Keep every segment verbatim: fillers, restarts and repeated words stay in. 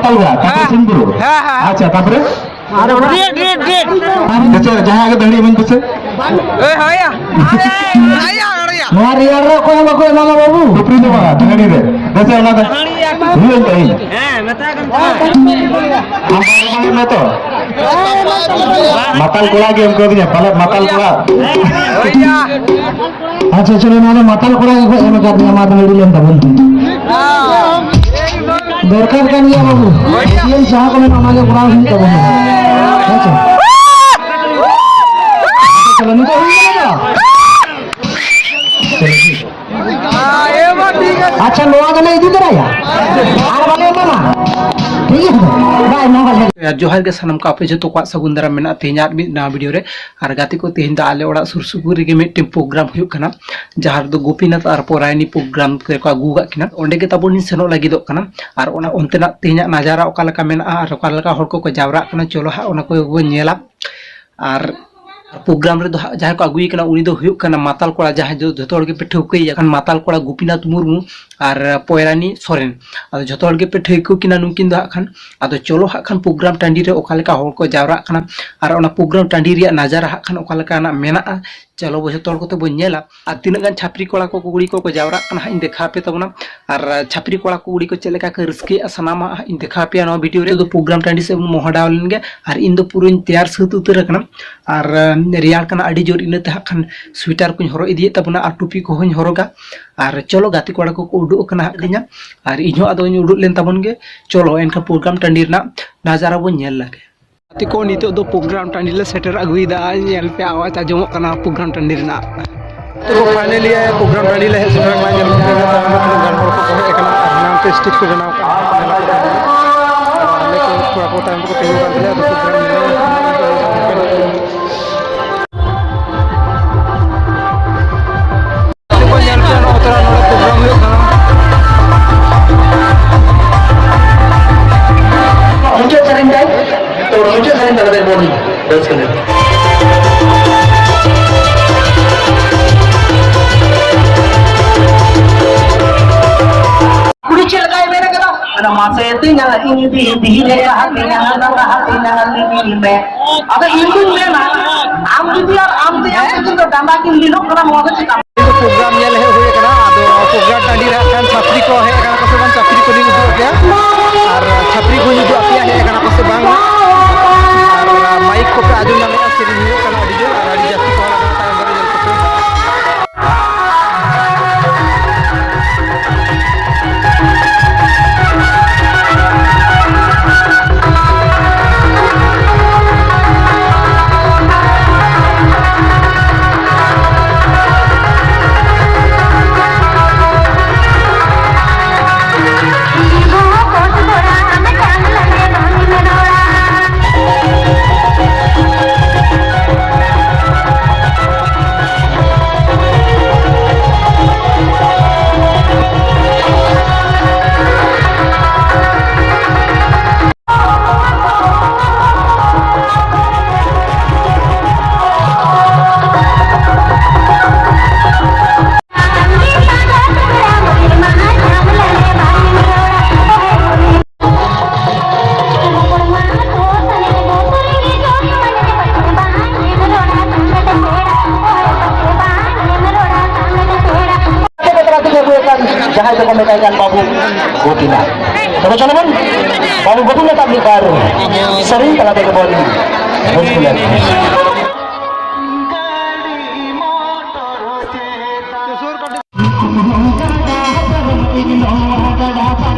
ᱛᱟᱞᱜᱟ, ᱛᱟᱯᱚᱨᱮ ᱦᱮᱸ᱾ ᱥᱤᱢᱵᱩᱨᱩ᱾ ᱦᱮᱸ, ᱦᱮᱸ᱾ ᱟᱪᱪᱷᱟ, ᱛᱟᱯᱚᱨᱮ? ᱟᱨ ᱚᱱᱟ ᱨᱮᱰ, ᱨᱮᱰ, ᱨᱮᱰ᱾ ᱟᱪᱪᱷᱟ, ᱡᱟᱦᱟᱸᱭᱟᱜ ᱜᱮ ᱫᱟᱹᱦᱲᱤ ᱤᱢᱟᱹᱧ ᱯᱮᱥᱮ᱾ ᱮ, ᱦᱳᱭᱟ᱾ ᱟᱨᱮ, ᱦᱳᱭᱟ, ᱦᱳᱭᱟ᱾ ᱱᱚᱣᱟ ᱨᱮᱭᱟᱲ ᱨᱮ ᱚᱠᱚᱭ ᱦᱚᱸ ᱵᱟᱠᱚ ᱮᱢᱟᱢᱟ ᱵᱟᱹᱵᱩ᱾ ᱠᱩᱯᱨᱤ ᱫᱚ ᱵᱟᱝᱟ, ᱫᱟᱹᱦᱲᱤ ᱨᱮ᱾ ᱫᱮᱥᱮ ᱚᱱᱟ ᱫᱚ᱾ ᱦᱩᱭᱩᱜ ᱛᱟᱹᱧ᱾ ᱦᱮᱸ, ᱢᱮᱛᱟ ᱠᱟᱱ ᱛᱟᱦᱮᱸ᱾ ᱟᱢ ᱵᱟᱝ ᱮᱢᱟ ᱛᱚ? ᱢᱟᱛᱟᱞ ᱠᱚᱲᱟ ᱜᱮ ᱮᱢ ᱠᱟᱣᱫᱤᱧᱟ, ᱯᱟᱞᱮ ᱢᱟᱛᱟᱞ ᱠᱚᱲᱟ᱾ ᱦᱳᱭᱟ᱾ ᱟᱪᱪᱷᱟ, ᱪᱚᱞᱚ, ᱱᱚᱣᱟ ᱫᱚ ᱢᱟᱛᱟᱞ ᱠᱚᱲᱟ ᱜᱮᱠᱚ ᱮᱢ ᱟᱠᱟᱫ ᱢᱮᱭᱟ, ᱢᱟ ᱫᱟᱹᱦᱲᱤ ᱞᱮᱱ ᱛᱟᱵᱚᱱ ᱯᱮ᱾ ᱫᱚᱨᱠᱟᱨ ᱠᱟᱱ ᱜᱮᱭᱟ ᱵᱟᱹᱵᱩ᱾ ᱦᱳᱭ᱾ ᱡᱤᱭᱚᱱ ᱡᱟᱦᱟᱸ ᱠᱚ ᱢᱮᱱᱟ, ᱚᱱᱟ ᱜᱮ ᱠᱚᱨᱟᱣ ᱦᱩᱭᱩᱜ ᱛᱟᱵᱚᱱᱟ᱾ ᱦᱮᱸ ᱥᱮ? ᱪᱚᱞᱚ, ᱱᱤᱛᱚᱜ ᱦᱩᱭ ᱠᱟᱱᱟ ᱛᱚ? ᱪᱚᱞᱚ, ᱴᱷᱤᱠ᱾ ᱟᱪᱪᱷᱟ, ᱱᱚᱣᱟ ᱫᱚᱞᱮ ᱤᱫᱤ ᱛᱚᱨᱟᱭᱟ᱾ ᱟᱨ ᱵᱟᱞᱮ ᱮᱢᱟᱢᱟ᱾ ᱴᱷᱤᱠ ᱜᱮᱭᱟ ᱛᱚ? ᱵᱟᱭ, ᱱᱚᱣᱟ ᱵᱟᱞᱮ ᱟᱨ ᱡᱚᱦᱟᱨ ᱜᱮ ᱥᱟᱱᱟᱢ ᱠᱚ, ᱟᱯᱮ ᱡᱚᱛᱚ ᱠᱚᱣᱟᱜ ᱥᱟᱹᱜᱩᱱ ᱫᱟᱨᱟᱢ ᱢᱮᱱᱟᱜᱼᱟ ᱛᱮᱦᱮᱧᱟᱜ ᱢᱤᱫ ᱱᱟᱣᱟ ᱵᱷᱤᱰᱤᱭᱳ ᱨᱮ᱾ ᱟᱨ ᱜᱟᱛᱮ ᱠᱚ, ᱛᱮᱦᱮᱧ ᱫᱚ ᱟᱞᱮ ᱚᱲᱟᱜ ᱥᱩᱨ ᱥᱩᱯᱩᱨ ᱨᱮᱜᱮ ᱢᱤᱫᱴᱮᱱ ᱯᱨᱳᱜᱨᱟᱢ ᱦᱩᱭᱩᱜ ᱠᱟᱱᱟ, ᱡᱟᱦᱟᱸ ᱨᱮᱫᱚ ᱜᱳᱯᱤᱱᱟᱛᱷ ᱟᱨ ᱯᱚᱨᱟᱭᱱᱤ ᱯᱨᱳᱜᱨᱟᱢ ᱨᱮᱠᱚ ᱟᱹᱜᱩ ᱟᱠᱟᱫ ᱠᱤᱱᱟ᱾ ᱚᱸᱰᱮ ᱜᱮ ᱛᱟᱵᱚᱱ ᱤᱧ ᱥᱮᱱᱚᱜ ᱞᱟᱹᱜᱤᱫᱚᱜ ᱠᱟᱱᱟ᱾ ᱟᱨ ᱚᱱᱟ ᱚᱱᱛᱮᱱᱟᱜ ᱛᱮᱦᱮᱧᱟᱜ ᱱᱟᱡᱟᱨᱟ ᱚᱠᱟ ᱞᱮᱠᱟ ᱢᱮᱱᱟᱜᱼᱟ ᱟᱨ ᱚᱠᱟ ᱞᱮᱠᱟ ᱦᱚᱲ ᱠᱚᱠᱚ ᱡᱟᱣᱨᱟᱜ ᱠᱟᱱᱟ, ᱪᱚᱞᱚ ᱦᱟᱸᱜ ᱚᱱᱟ ᱠᱚᱜᱮ ᱵᱚᱱ ᱧᱮᱞᱟ᱾ ᱟᱨ ᱯᱨᱳᱜᱨᱟᱢ ᱨᱮᱫᱚ ᱦᱟᱸᱜ ᱡᱟᱦᱟᱸᱭ ᱠᱚ ᱟᱹᱜᱩᱭᱮ ᱠᱟᱱᱟ, ᱩᱱᱤ ᱫᱚ ᱦᱩᱭᱩᱜ ᱠᱟᱱᱟ ᱢᱟᱛᱟᱞ ᱠᱚᱲᱟ, ᱡᱟᱦᱟᱸᱭ ᱫᱚ ᱡᱷᱚᱛᱚ ᱦᱚᱲ ᱜᱮᱯᱮ ᱴᱷᱟᱹᱣᱠᱟᱹᱭᱮᱭᱟ ᱠᱷᱟᱱ, ᱢᱟᱛᱟᱞ ᱠᱚᱲᱟ ᱜᱳᱯᱤᱱᱟᱛᱷ ᱢᱩᱨᱢᱩ ᱟᱨ ᱯᱚᱭᱨᱟᱱᱤ ᱥᱚᱨᱮᱱ᱾ ᱟᱫᱚ ᱡᱷᱚᱛᱚ ᱦᱚᱲ ᱜᱮᱯᱮ ᱴᱷᱟᱹᱣᱠᱟᱹ ᱠᱤᱱᱟ ᱱᱩᱠᱤᱱ ᱫᱚ ᱦᱟᱸᱜ ᱠᱷᱟᱱ᱾ ᱟᱫᱚ ᱪᱚᱞᱚ ᱦᱟᱸᱜ ᱠᱷᱟᱱ ᱯᱨᱳᱜᱨᱟᱢ ᱴᱟᱺᱰᱤ ᱨᱮ ᱚᱠᱟ ᱞᱮᱠᱟ ᱦᱚᱲ ᱠᱚ ᱡᱟᱣᱨᱟᱜ ᱠᱟᱱᱟ ᱟᱨ ᱚᱱᱟ ᱯᱨᱳᱜᱨᱟᱢ ᱴᱟᱺᱰᱤ ᱨᱮᱭᱟᱜ ᱱᱟᱡᱟᱨᱟ ᱦᱟᱸᱜ ᱠᱷᱟᱱ ᱚᱠᱟ ᱞᱮᱠᱟᱱᱟᱜ ᱢᱮᱱᱟᱜᱼᱟ, ᱪᱚᱞᱚ ᱵᱚ ᱡᱷᱚᱛᱚ ᱦᱚᱲ ᱠᱚᱛᱮ ᱵᱚᱱ ᱧᱮᱞᱟ᱾ ᱟᱨ ᱛᱤᱱᱟᱹᱜ ᱜᱟᱱ ᱪᱷᱟᱯᱨᱤ ᱠᱚᱲᱟ ᱠᱚ ᱠᱩᱲᱤ ᱠᱚᱠᱚ ᱡᱟᱣᱨᱟᱜ ᱠᱟᱱᱟ ᱦᱟᱸᱜ, ᱤᱧ ᱫᱮᱠᱷᱟᱣ ᱟᱯᱮ ᱛᱟᱵᱚᱱᱟ᱾ ᱟᱨ ᱪᱷᱟᱯᱨᱤ ᱠᱚᱲᱟ ᱠᱚ ᱠᱩᱲᱤ ᱠᱚ ᱪᱮᱫ ᱞᱮᱠᱟ ᱠᱚ ᱨᱟᱹᱥᱠᱟᱹᱭᱮᱫᱼᱟ, ᱥᱟᱱᱟᱢᱟᱜ ᱦᱟᱸᱜ ᱤᱧ ᱫᱮᱠᱷᱟᱣ ᱟᱯᱮᱭᱟ ᱱᱚᱣᱟ ᱵᱷᱤᱰᱤᱭᱳ ᱨᱮ᱾ ᱱᱤᱛᱚᱜ ᱫᱚ ᱯᱨᱳᱜᱨᱟᱢ ᱴᱟᱺᱰᱤ ᱥᱮᱫ ᱵᱚᱱ ᱢᱚᱦᱰᱟᱣ ᱞᱮᱱ ᱜᱮ᱾ ᱟᱨ ᱤᱧ ᱫᱚ ᱯᱩᱨᱟᱹᱧ ᱛᱮᱭᱟᱨ ᱥᱟᱹᱛ ᱩᱛᱟᱹᱨ ᱟᱠᱟᱱᱟ᱾ ᱟᱨ, ᱮᱸ, ᱨᱮᱭᱟᱲ ᱠᱟᱱᱟ ᱟᱹᱰᱤ ᱡᱳᱨ, ᱤᱱᱟᱹᱛᱮ ᱦᱟᱸᱜ ᱠᱷᱟᱱ ᱥᱩᱭᱮᱴᱟᱨ ᱠᱚᱧ ᱦᱚᱨᱚᱜ ᱤᱫᱤᱭᱮᱫ ᱛᱟᱵᱚᱱᱟ ᱟᱨ ᱴᱩᱯᱤ ᱠᱚᱦᱚᱸᱧ ᱦᱚᱨᱚᱜᱟ᱾ ᱟᱨ ᱪᱚᱞᱚ, ᱜᱟᱛᱮ ᱠᱚᱲᱟ ᱠᱚᱠᱚ ᱩᱰᱩᱠ ᱟᱠᱟᱱᱟ ᱦᱟᱸᱜ ᱫᱤᱧᱟ᱾ ᱟᱨ ᱤᱧᱦᱚᱸ ᱟᱫᱚᱧ ᱩᱰᱩᱠ ᱞᱮᱱ ᱛᱟᱵᱚᱱ ᱜᱮ᱾ ᱪᱚᱞᱚ ᱮᱱᱠᱷᱟᱱ ᱯᱨᱳᱜᱨᱟᱢ ᱴᱟᱺᱰᱤ ᱨᱮᱱᱟᱜ ᱱᱟᱡᱟᱨᱟ ᱵᱚᱱ ᱧᱮᱞ ᱞᱮᱜᱮ᱾ ᱜᱟᱛᱮ ᱠᱚ, ᱱᱤᱛᱚᱜ ᱫᱚ ᱯᱨᱳᱜᱨᱟᱢ ᱴᱟᱺᱰᱤ ᱞᱮ ᱥᱮᱴᱮᱨ ᱟᱹᱜᱩᱭᱮᱫᱟ᱾ ᱧᱮᱞ ᱯᱮ, ᱟᱣᱟᱡᱽ ᱟᱸᱡᱚᱢᱚᱜ ᱠᱟᱱᱟ ᱯᱨᱳᱜᱨᱟᱢ ᱴᱟᱺᱰᱤ ᱨᱮᱱᱟᱜ᱾ ᱱᱤᱛᱚᱜ ᱫᱚ finally ᱯᱨᱳᱜᱨᱟᱢ ᱴᱟᱺᱰᱤ ᱞᱮ ᱦᱮᱡ ᱥᱮᱴᱮᱨ ᱟᱠᱟᱱᱟ᱾ ᱧᱮᱞ ᱯᱮ, ᱛᱟᱭᱚᱢ ᱨᱮ ᱛᱤᱱᱟᱹᱜ ᱜᱟᱱ ᱦᱚᱲ ᱠᱚ ᱦᱮᱡ ᱟᱠᱟᱱᱟ ᱟᱨ ᱦᱟᱱᱟ ᱱᱚᱛᱮ stage ᱠᱚ ᱵᱮᱱᱟᱣ ᱟᱠᱟᱫᱼᱟ᱾ ᱟᱨ ᱟᱞᱮ ᱠᱚ ᱠᱚᱲᱟ ᱠᱚ ᱛᱟᱭᱚᱢ ᱨᱮᱠᱚ ᱛᱤᱸᱜᱩ ᱟᱠᱟᱱ ᱛᱟᱞᱮᱭᱟ᱾ ᱟᱫᱚ ᱯᱨᱳᱜᱨᱟᱢ ᱧᱮᱞ ᱧᱮᱞ ᱯᱮ, ᱱᱚᱜᱼᱚ ᱛᱚᱨᱟ ᱱᱚᱰᱮ ᱯᱨᱳᱜᱨᱟᱢ ᱦᱩᱭᱩᱜ ᱠᱟᱱᱟ᱾ ᱢᱩᱪᱟᱹᱫ ᱥᱮᱨᱮᱧ ᱛᱟᱭ, ᱛᱚ, ᱢᱩᱪᱟᱹᱫ ᱥᱮᱨᱮᱧ ᱛᱟᱞᱟ ᱛᱮ ᱵᱚᱱ ᱨᱟᱹᱥᱠᱟᱹ ᱞᱮᱱ᱾ ᱠᱩᱲᱤ ᱪᱮᱫ ᱞᱮᱠᱟᱭ ᱢᱮᱱ ᱠᱟᱫᱟ? ᱢᱟᱥᱮ ᱛᱤᱧᱟ ᱤᱧ ᱫᱤᱫᱤ ᱞᱮᱠᱟ ᱛᱤᱧᱟ ᱰᱟᱸᱰᱟ ᱛᱤᱧᱟ ᱞᱤᱞᱤ ᱢᱮ᱾ ᱟᱫᱚ ᱤᱧ ᱫᱩᱧ ᱢᱮᱱᱟ, ᱟᱢ ᱫᱤᱫᱤ ᱟᱨ ᱟᱢ ᱛᱮᱭᱟᱝ ᱛᱟᱹᱠᱤᱱ ᱫᱚ ᱰᱟᱸᱰᱟ ᱠᱤᱱ ᱞᱤᱞᱚᱜ ᱠᱟᱱᱟ, ᱱᱚᱣᱟ ᱫᱚ ᱪᱮᱠᱟ? ᱯᱨᱳᱜᱨᱟᱢ ᱧᱮᱞ ᱦᱮᱡ ᱦᱩᱭ ᱟᱠᱟᱱᱟ᱾ ᱟᱫᱚ ᱯᱨᱳᱜᱨᱟᱢ ᱴᱟᱺᱰᱤ ᱨᱮ ᱦᱟᱸᱜ ᱠᱷᱟᱱ ᱪᱷᱟᱯᱨᱤ ᱠᱚ ᱦᱮᱡ ᱟᱠᱟᱱᱟ ᱠᱚ ᱥᱮ ᱵᱟᱝ, ᱪᱷᱟᱯᱨᱤ ᱠᱚᱞᱤᱧ ᱩᱫᱩᱜ ᱟᱯᱮᱭᱟ, ᱟᱨ ᱪᱷᱟᱯᱨᱤ ᱠᱚᱧ ᱩᱫᱩᱜ ᱟᱯᱮᱭᱟ ᱦᱮᱡ ᱟᱠᱟᱱᱟ ᱠᱚ ᱥᱮ ᱵᱟᱝ, ᱟᱨ ᱢᱟᱭᱤᱠ ᱠᱚᱯᱮ ᱟᱸᱡᱚᱢ ᱧᱟᱢᱮᱫᱼᱟ, ᱥᱮᱨᱮᱧ ᱦᱩᱭᱩᱜ ᱠᱟᱱᱟ ᱟᱹᱰᱤ ᱡᱳᱨ, ᱟᱨ ᱟᱹᱰᱤ ᱡᱟᱹᱥᱛᱤ ᱠᱚ ᱦᱚᱲ ᱟᱠᱟᱱᱟ, ᱛᱟᱭᱚᱢ ᱫᱟᱨᱟᱢ ᱧᱮᱞ ᱠᱚᱯᱮ᱾ ᱡᱟᱦᱟᱸᱭ ᱫᱚᱠᱚ ᱢᱮᱛᱟᱭ ᱠᱟᱱ ᱵᱟᱹᱵᱩ ᱜᱳᱯᱤᱱᱟᱛᱷ᱾ ᱛᱚᱵᱮ ᱪᱚᱞᱚ ᱵᱚᱱ ᱵᱟᱹᱵᱩ ᱜᱳᱯᱤᱱᱟᱛᱷ ᱟᱜ ᱢᱤᱫ ᱵᱟᱨ ᱥᱮᱨᱮᱧ ᱛᱟᱞᱟ ᱛᱮᱜᱮ ᱵᱚᱱ ᱨᱟᱹᱥᱠᱟᱹ ᱞᱮᱱ ᱜᱮ᱾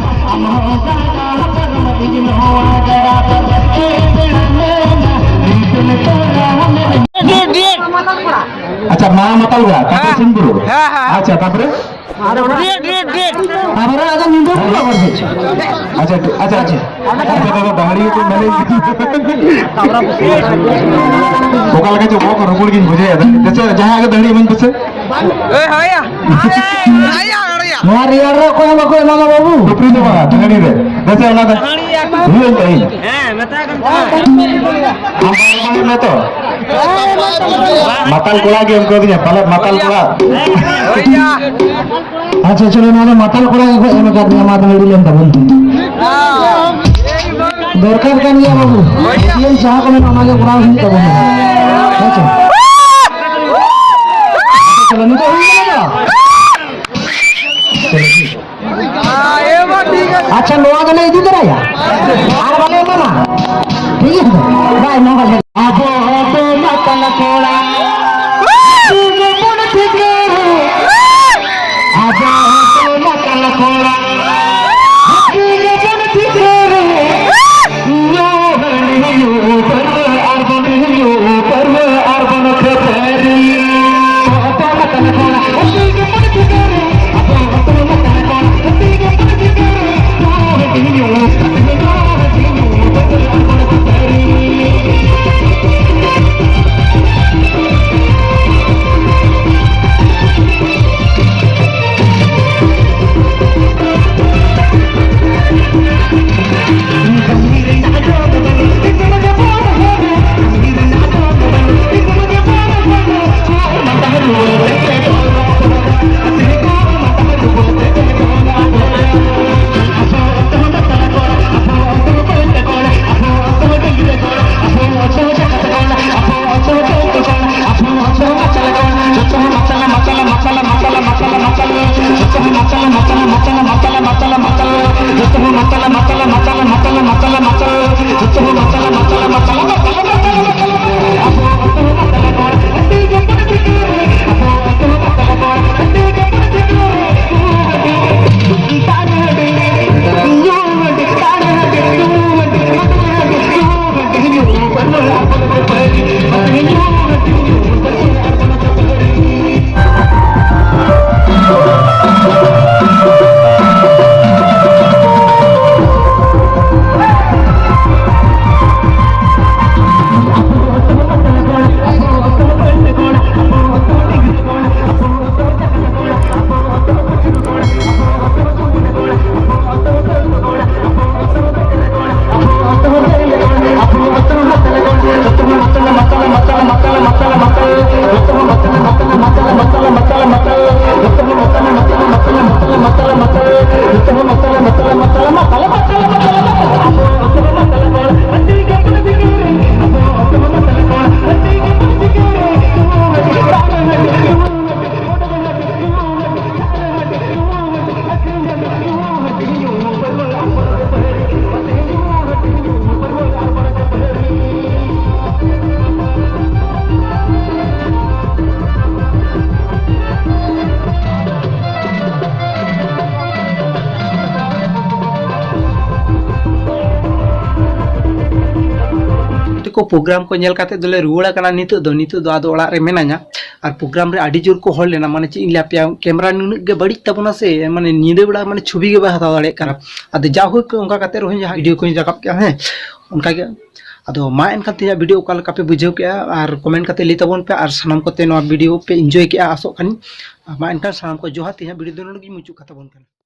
ᱟᱪᱪᱷᱟ, ᱢᱟ ᱢᱟᱛᱟᱞ ᱵᱮᱲᱟ, ᱛᱟᱨᱯᱚᱨᱮ ᱦᱮᱸ᱾ ᱥᱤᱧ ᱵᱩᱨᱩ᱾ ᱦᱮᱸ, ᱦᱮᱸ᱾ ᱟᱪᱪᱷᱟ, ᱛᱟᱨᱯᱚᱨᱮ? Date, date, date. ᱛᱟᱨᱯᱚᱨᱮ ᱟᱫᱚ ᱧᱤᱫᱟᱹ ᱵᱮᱲᱟ ᱵᱟᱝ ᱦᱮᱡ᱾ ᱟᱪᱪᱷᱟ, ᱟᱪᱪᱷᱟ, ᱟᱪᱪᱷᱟ᱾ ᱟᱪᱪᱷᱟ, ᱫᱟᱫᱟ, ᱫᱟᱹᱦᱲᱤ ᱠᱚ ᱢᱮᱱᱮᱫ᱾ ᱚᱠᱟ ᱞᱮᱠᱟ ᱪᱚ ᱵᱚᱦᱚᱜ ᱠᱚ ᱨᱩᱢᱩᱲ ᱜᱤᱧ ᱵᱩᱡᱷᱟᱹᱣᱮᱫᱟ᱾ ᱫᱮᱥᱮ, ᱡᱟᱦᱟᱸᱭᱟᱜ ᱜᱮ ᱫᱟᱹᱦᱲᱤ ᱤᱢᱟᱹᱧ ᱯᱮᱥᱮ᱾ ᱮ, ᱦᱚᱭᱟ᱾ ᱦᱚᱭᱟ, ᱦᱚᱭᱟ᱾ ᱱᱚᱣᱟ ᱨᱮᱭᱟᱲ ᱨᱮ ᱚᱠᱚᱭ ᱦᱚᱸ ᱵᱟᱠᱚ ᱮᱢᱟᱢᱟ ᱵᱟᱹᱵᱩ᱾ ᱴᱩᱯᱨᱤ ᱫᱚ ᱵᱟᱝᱟ, ᱫᱟᱹᱦᱲᱤ ᱨᱮ᱾ ᱫᱮᱥᱮ, ᱚᱱᱟ ᱫᱚ ᱦᱩᱭᱩᱜ ᱛᱟᱹᱧ᱾ ᱦᱮᱸ, ᱢᱮᱛᱟᱭ ᱠᱟᱱ ᱛᱟᱦᱮᱸᱱᱟ᱾ ᱟᱢ ᱵᱟᱝ ᱮᱢᱟᱭ ᱢᱮ ᱛᱚ᱾ ᱢᱟᱛᱟᱞ ᱠᱚᱲᱟ ᱜᱮ ᱚᱱᱠᱟ ᱫᱤᱧᱟ, ᱯᱟᱞᱮ ᱢᱟᱛᱟᱞ ᱠᱚᱲᱟ᱾ ᱦᱚᱭᱟ᱾ ᱟᱪᱪᱷᱟ, ᱪᱚᱞᱚ, ᱱᱚᱣᱟ ᱫᱚ ᱢᱟᱛᱟᱞ ᱠᱚᱲᱟ ᱜᱮᱠᱚ ᱮᱢ ᱟᱠᱟᱫ ᱢᱮᱭᱟ, ᱢᱟ ᱛᱟᱦᱞᱮ ᱨᱤᱞᱟᱹᱢ ᱛᱟᱵᱚᱱ ᱯᱮ᱾ ᱫᱚᱨᱠᱟᱨ ᱠᱟᱱ ᱜᱮᱭᱟ ᱵᱟᱹᱵᱩ, ᱮᱴᱤᱮᱢ ᱡᱟᱦᱟᱸ ᱠᱚ ᱢᱮᱱᱟᱜᱼᱟ, ᱚᱱᱟ ᱜᱮ ᱠᱚᱨᱟᱣ ᱦᱩᱭᱩᱜ ᱛᱟᱵᱚᱱᱟ᱾ ᱦᱮᱸ ᱪᱮ? ᱪᱚᱞᱚ, ᱱᱤᱛᱚᱜ ᱦᱩᱭ ᱠᱟᱱᱟ ᱛᱚ? ᱪᱚᱞᱚ, ᱴᱷᱤᱠ᱾ ᱟᱪᱪᱷᱟ, ᱱᱚᱣᱟ ᱫᱚᱞᱮ ᱤᱫᱤ ᱛᱚᱨᱟᱭᱟ, ᱟᱨ ᱵᱟᱞᱮ ᱮᱢᱟᱢᱟ᱾ ᱴᱷᱤᱠ ᱜᱮᱭᱟ ᱛᱚ? ᱵᱟᱭ ᱮᱢᱟ, ᱵᱟᱞᱮ᱾ ᱟᱵᱚ ᱫᱚ ᱢᱟᱛᱟᱞ ᱠᱚᱲᱟ, ᱟᱵᱚ ᱫᱚ ᱢᱟᱛᱟᱞ ᱠᱚᱲᱟ, ᱟᱵᱚ ᱫᱚ ᱢᱟᱛᱟᱞ ᱠᱚᱲᱟ, ᱟᱵᱚ ᱫᱚ ᱢᱟᱛᱟᱞ ᱠᱚᱲᱟ᱾ ᱧᱩ ᱦᱟᱺᱰᱤ, ᱧᱩ ᱯᱟᱹᱨᱣᱟᱹ ᱟᱨ ᱵᱚᱱ ᱧᱩ ᱯᱟᱹᱨᱣᱟᱹ ᱟᱨ ᱵᱚᱱ ᱠᱷᱟᱹᱯᱟᱹᱨᱤ᱾ ᱟᱵᱚ ᱢᱟᱛᱟᱞ ᱠᱚᱲᱟ, ᱦᱟᱹᱛᱤ ᱜᱮ ᱵᱚᱱ ᱴᱷᱤᱠᱟᱹᱨᱤ᱾ ᱟᱵᱚ ᱢᱟᱛᱟᱞ ᱠᱚᱲᱟ, ᱦᱟᱹᱛᱤ ᱜᱮ ᱵᱚᱱ ᱴᱷᱤᱠᱟᱹᱨᱤ᱾ ᱧᱩ ᱦᱟᱺᱰᱤ, ᱧᱩ ᱯᱟᱹᱨᱣᱟᱹ, ᱧᱩ ᱦᱟᱺᱰᱤ, ᱧᱩ ᱯᱟᱹᱨᱣᱟᱹ ᱟᱨ ᱵᱚᱱ ᱠᱷᱟᱹᱯᱟᱹᱨᱤ᱾ ᱠᱚ ᱯᱨᱳᱜᱨᱟᱢ ᱠᱚ ᱧᱮᱞ ᱠᱟᱛᱮ ᱫᱚᱞᱮ ᱨᱩᱣᱟᱹᱲ ᱟᱠᱟᱱᱟ᱾ ᱱᱤᱛᱚᱜ ᱫᱚ ᱱᱤᱛᱚᱜ ᱫᱚ ᱟᱫᱚ ᱚᱲᱟᱜ ᱨᱮ ᱢᱮᱱᱟᱹᱧᱟ᱾ ᱟᱨ ᱯᱨᱳᱜᱨᱟᱢ ᱨᱮ ᱟᱹᱰᱤ ᱡᱳᱨ ᱠᱚ ᱦᱚᱲ ᱞᱮᱱᱟ, ᱢᱟᱱᱮ ᱪᱮᱫ ᱤᱧ ᱞᱟᱹᱭ ᱟᱯᱮᱭᱟ, ᱠᱮᱢᱮᱨᱟ ᱱᱩᱱᱟᱹᱜ ᱜᱮ ᱵᱟᱹᱲᱤᱡ ᱛᱟᱵᱚᱱᱟ ᱥᱮ, ᱢᱟᱱᱮ ᱧᱤᱫᱟᱹ ᱵᱮᱲᱟ ᱢᱟᱱᱮ ᱪᱷᱚᱵᱤ ᱜᱮ ᱵᱟᱭ ᱦᱟᱛᱟᱣ ᱫᱟᱲᱮᱭᱟᱜ ᱠᱟᱱᱟ᱾ ᱟᱫᱚ ᱡᱟᱭᱦᱳᱠ, ᱚᱱᱠᱟ ᱠᱟᱛᱮ ᱨᱮᱦᱚᱸ ᱡᱟᱦᱟᱸ ᱵᱷᱤᱰᱤᱭᱳ ᱠᱚᱧ ᱨᱟᱠᱟᱵ ᱠᱮᱜᱼᱟ, ᱦᱮᱸ, ᱚᱱᱠᱟ ᱜᱮ᱾ ᱟᱫᱚ ᱢᱟ ᱮᱱᱠᱷᱟᱱ ᱛᱮᱦᱮᱧᱟᱜ ᱵᱷᱤᱰᱤᱭᱳ ᱚᱠᱟ ᱞᱮᱠᱟ ᱯᱮ ᱵᱩᱡᱷᱟᱹᱣ ᱠᱮᱜᱼᱟ, ᱟᱨ ᱠᱚᱢᱮᱱᱴ ᱠᱟᱛᱮ ᱞᱟᱹᱭ ᱛᱟᱵᱚᱱ ᱯᱮ, ᱟᱨ ᱥᱟᱱᱟᱢ ᱠᱚᱛᱮ ᱱᱚᱣᱟ ᱵᱷᱤᱰᱤᱭᱳ ᱯᱮ ᱤᱱᱡᱚᱭ ᱠᱮᱜᱼᱟ ᱟᱥᱚᱜ ᱠᱟᱹᱱᱟᱹᱧ᱾ ᱢᱟ ᱮᱱᱠᱷᱟᱱ ᱥᱟᱱᱟᱢ ᱠᱚ ᱡᱚᱦᱟᱨ, ᱛᱮᱦᱮᱧᱟᱜ ᱵᱷᱤᱰᱤᱭᱳ ᱫᱚ ᱱᱚᱰᱮ ᱜᱤᱧ ᱢᱩᱪᱟᱹᱫ ᱠᱟᱛᱟ ᱵᱚᱱ ᱠᱟᱱᱟ᱾